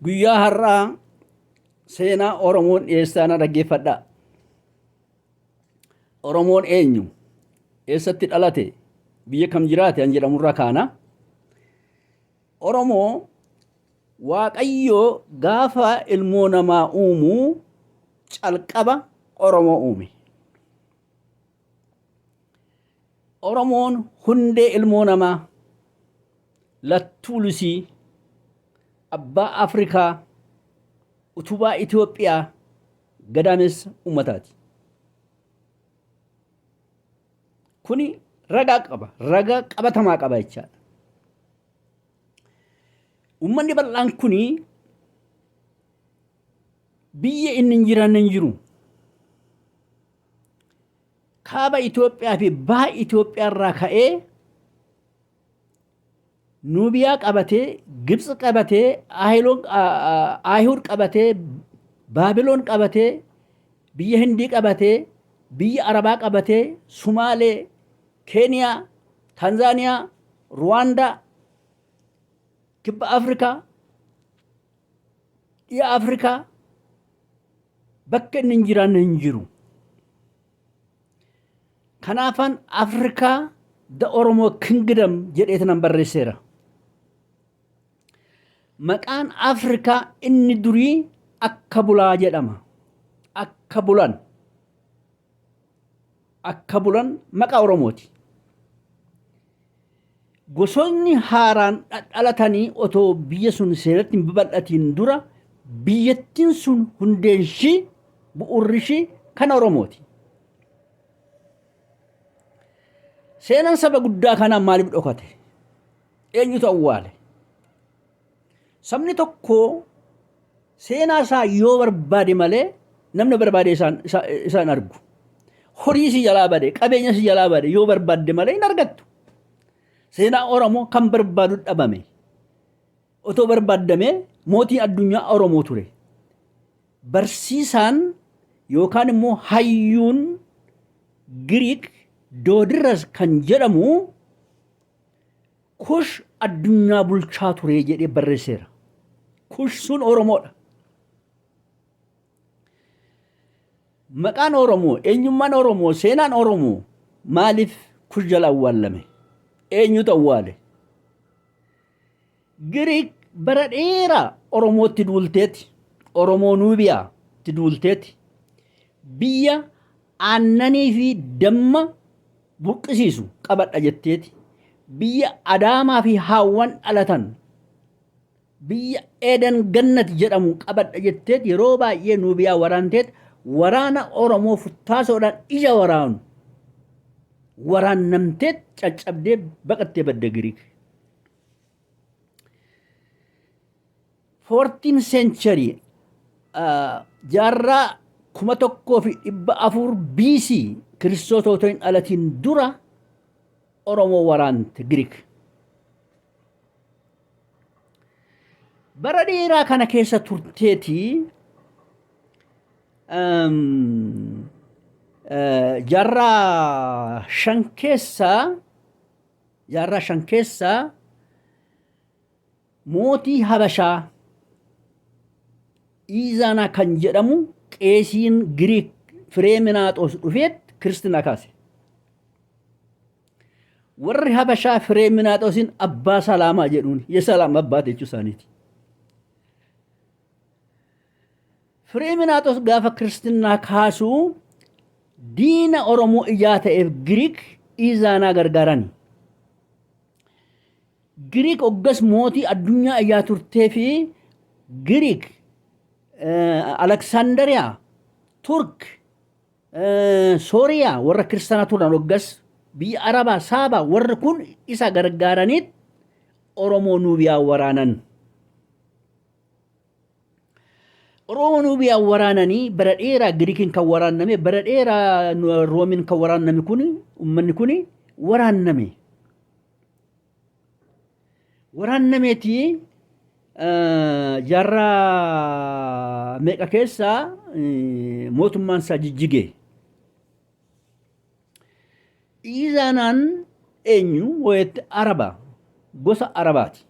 Guyyaa har'aa seenaa Oromoon dhiyeessaa na dhaggeeffadhaa. Oromoon eenyu? Eessatti dhalate? Biyya kam jiraate? An jedhamurraa kaana. Oromoo Waaqayyo gaafa ilmoo namaa uumu calqaba Oromoo uume. Oromoon hundee ilmoo namaa, lattuu Lusii, abbaa Afrikaa, utubaa Itoophiyaa, gadaamessa ummataati. Kuni ragaa qaba, ragaa qabatamaa qaba jechaadha. Ummanni bal'aan kuni biyya inni hin jiraanne hin jiru. Kaaba Itoophiyaa fi baha Itoophiyaa irraa ka'ee Nuubiyaa qabatee, Gibxi qabatee, Ahiud qabatee, Baabiloon qabatee, biyya Hindii qabatee, biyya Arabaa qabatee, Sumaalee, Keeniyaa, Tanzaaniyaa, Ruwaandaa, Kibba Afrikaa, Dhiha Afrikaa bakka inni hin jiraanne hin jiru. Kanaafan Afrikaa the Oromo Kingdom jedheeti nan barreesseera. Maqaan Afrikaa inni durii akka bulaa jedhama. Akka bulan. Akka bulan maqaa Oromooti. Gosoonni haaraan dhalatanii otoo biyya sun seeratti hin babal'atiin dura biyyattiin sun hundeen ishii bu'uurri ishii kan Oromooti. Seenaan saba guddaa kanaa maaliif dhokate? Eenyutu awwaale? Sabni tokko seenaa isaa yoo barbaade malee namni barbaade isaan argu. Horii si jalaa bade, qabeenya si jalaa bade yoo barbaadde malee hin argattu. Seenaa Oromoo kan barbaadu dhabame. Otoo barbaaddamee mootiin addunyaa Oromoo ture. Barsiisaan yookaan immoo hayyuun Giriik Doodirras kan jedhamu Kush addunyaa bulchaa ture jedhee barreesseera. Kush sun Oromoodha. Maqaan Oromoo, eenyummaan Oromoo, seenaan Oromoo maaliif Kush jala awwaallame? Eenyutu awwaale? Giriik bara dheeraa Oromootti duulteeti. Oromoo Nuubiyaatti duulteeti. Biyya aannanii fi damma burqisiisu qabadha jetteeti. Biyya Adaamaa fi Haawwan dhalatan biyya Eeden Gannat jedhamu qabadha jetteet yeroo baay'ee Nuubiyaa waraanteet waraana Oromoo futtaasoodhaan ija waraanu waraannamteet caccabdee baqattee badde Giriik. 14th century jaarraa 1400 BC Kiristoos otoo hin dhalatiin dura Oromoo waraante Giriik. Bara dheeraa kana keessa turteeti jaarraa shan keessa jaarraa shan keessa mootii Habashaa Iizaanaa kan jedhamu qeesiin Giriik Fireeminaaxoos dhufeet kiristinaa kaase. Warri Habashaa Fireeminaaxoosiin abbaa salaamaa jedhuun yesalaam abbaat jechuu isaaniiti. Fireeminaaxoos gaafa kiristinnaa kaasuu diina Oromoo ijaa ta'eef Giriik Iizaanaa gargaarani. Giriik oggas mootii addunyaa ijaa turtee fi Giriik Aleksaandariyaa, Turk, Sooriyaa warra kiristaanaa turan oggas biyya Arabaa, Saabaa warri kun isa gargaaraniit Oromoo Nuubiyaa waraanan. Oromoo Nuubiyaa waraananii bara dheeraa Giriikiin kan waraanname bara dheeraa Roomiin kan waraanname kun uummanni kun waraanname. Waraannameeti jaarraa meeqa keessa mootummaan isaa jijjige. Iizaanaan eenyu wayetti Araba gosa Arabaati.